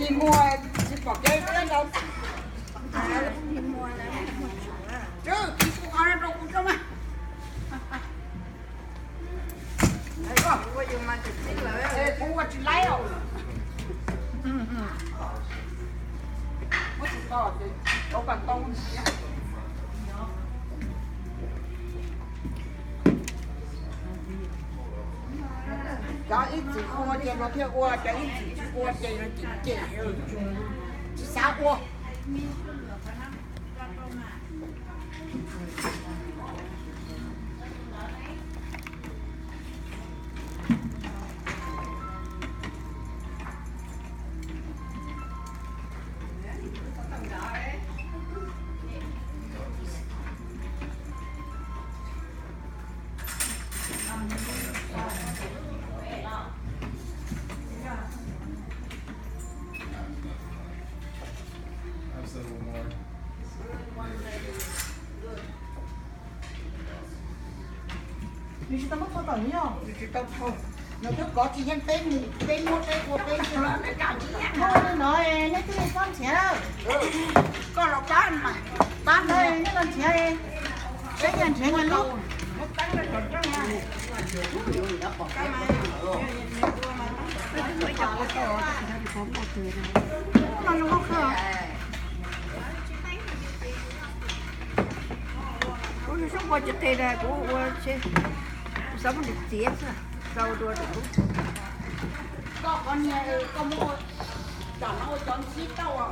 Muag tsis pom kev, rau kuv rau mas. Kuv ua tsis laib os. Muab tsis tau ces rau kom tau. Cov ib txwm ua ces luag thiaj ua, cov ib txwm tsis ua ces luag cem cem, tsis xav ua. Nws tsis tau muab thau tawm yog? Nws tsis tau thau. Nws twb kov tsis yeej peb mus, peb muab peb ua peb ua li no, nej twb li pab nrhiav. Koj los pab mas, pab ntawd nej los nrhiav, saib yog nrhiav nws lub. Kuv xub ua tsis qis, kuv ua, kuv xav muab nws txiav xwb, xav ua dua rau kuv. Koj qhov niag koj muab ua, tam no ua cov ntsib tauj.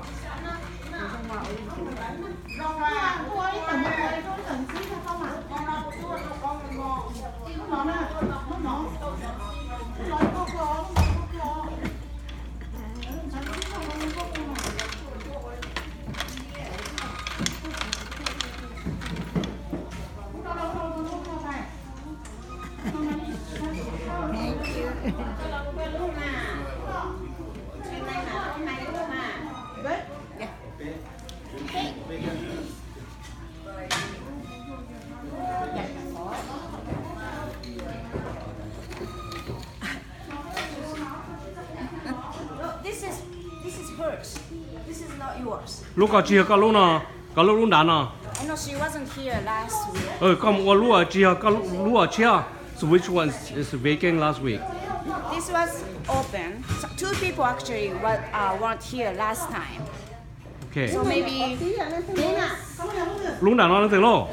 This is, this is hers. This is not yours. Lub ko tsis yog koj lub no, koj lub lub nrad no. I know she wasn't here last week. Koj mus ua lub tsis yog koj lub, lub tshiab. So which one is vacant last week? This was open. So two people actually wa- uh, weren't here last time. Okay. So maybe this. Lub nram no leej twg lauj?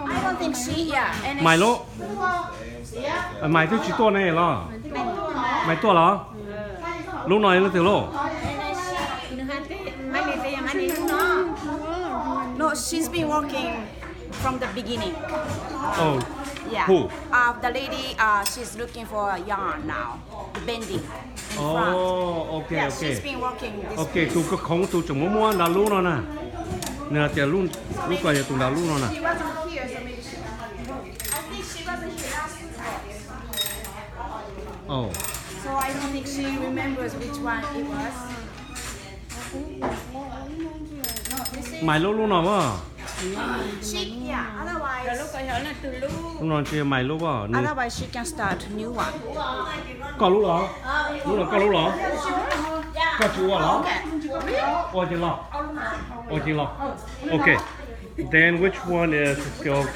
I don't think she, yeah. And Maiv lub. Maiv twb tsis tuaj ne los? Maiv tuaj los? Lub no leej twg lauj? No, she's been working from the beginning. Oh, yeah. Who? Uh, the lady, uh, she's looking for a yarn now. The bending in front. Oh, okay, yeah, okay. She's been working this place. Okay, tus khoov tus tseem muab muab nrad lub no na. Nws hais tias lub, lub ko yog tus nrad lub no na. She wasn't here, so maybe she doesn't remember. I think she wasn't here last week. Oh. So I don't think she remembers which one it was. Maiv lub lub no as. She, yeah, otherwise. Lub no tsis yog Maiv lub as. Otherwise she can start new one. Koj lub los? Lub no koj lub los? Koj tsis ua los? Ua ces los. Ua ces los. Okay. Then which one is still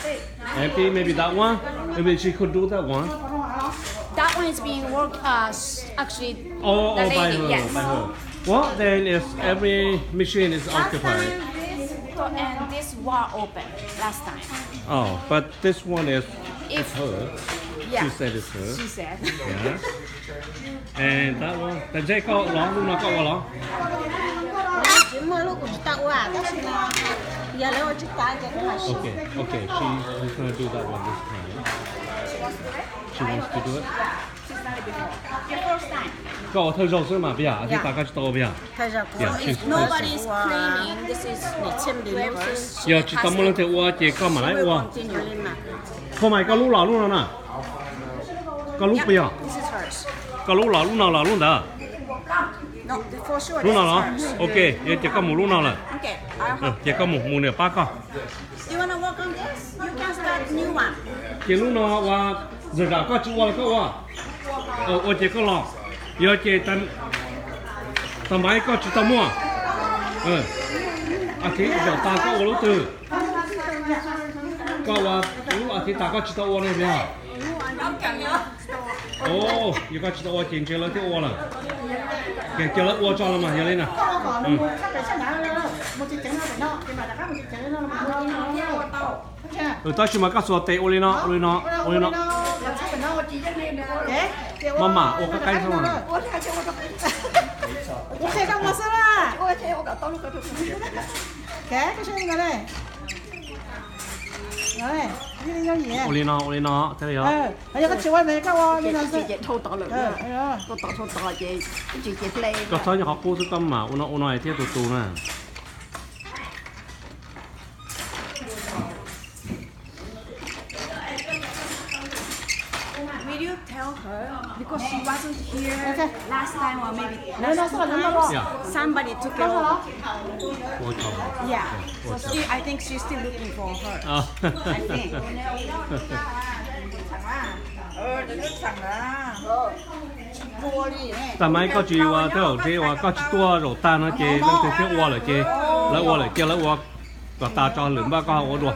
empty? Maybe that one? Maybe she could do that one. That one is being worked, uh, s- actually, oh, the oh, by lady, her, yes. By her. Well, then it's every machine is occupied. Last time this, and this wall open last time. Oh, but this one is, if, her. Yeah. She said it's her. She said. Yeah. And that one, the J koj los, lub no koj ua los? Tsis muaj lub kuv tsis tau ua, tab sis mas yog lawv ua tsis tau ces kuv mam siv. Okay, okay, she, she's gonna do that one this time. She wants to do it. Koj ua thawj zaug xwb mas, puas yog? Thiab tas koj tsis tau ua puas yog? Yog tsis tau muaj leej twg ua ces koj mam li ua. Phoj Maiv, koj lub los lub no na? Koj lub puas yog? Koj lub los lub no los lub ntawd? Lub no los? Okay, yog ces koj mus lub no lawm. Ces koj mus, mus nws pab koj. Ces lub no ua, zam zam koj tsis ua los koj ua. Ua ces koj los. Yog ces tas Tag Maiv, koj tsis tau muaj. A thiv zaum tas koj ua lub twg? Koj ua lub a thiv tas koj tsis tau ua ne yog? Yog koj tsis tau ua ces ntshe lawv thiaj ua lawm. Ces cia lawv ua tso los mas yog li na. Tab sis mas koj xuas tes ua li no, ua li no, ua li no. Maj mam ua qab qaib xwb mas. Ua li no, ua li no, thiaj li yog. Koj txhob nyob qhov qub xwb, koj mam ua no ua no thiaj tus tus na. Will you tell her? Because she wasn't here last time or maybe last two times. Somebody took it over. Yeah. So still, I think she's still looking for her. I think. Tag Maiv, koj tsis ua tej zaum ntshe uas koj tsis tuaj zaum tag no ces leej twg thiaj ua lawm ces lawv ua lawm cia lawv ua kom tas tso lwm npaj koj ho ua dua.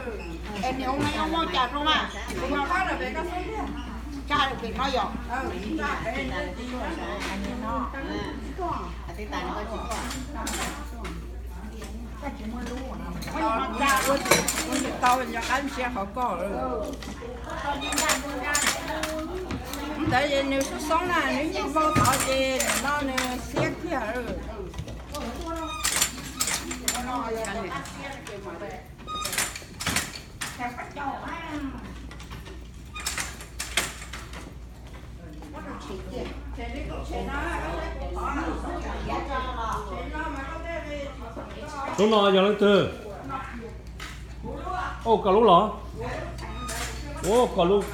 Tau nco qab ntsia qhov koj. Ntawd nws xoob xoob na, nws nyeem vau tod ces nim no nws siab kiag. Lub no yog leej twg? Ua kom lub los? Ua kom lub.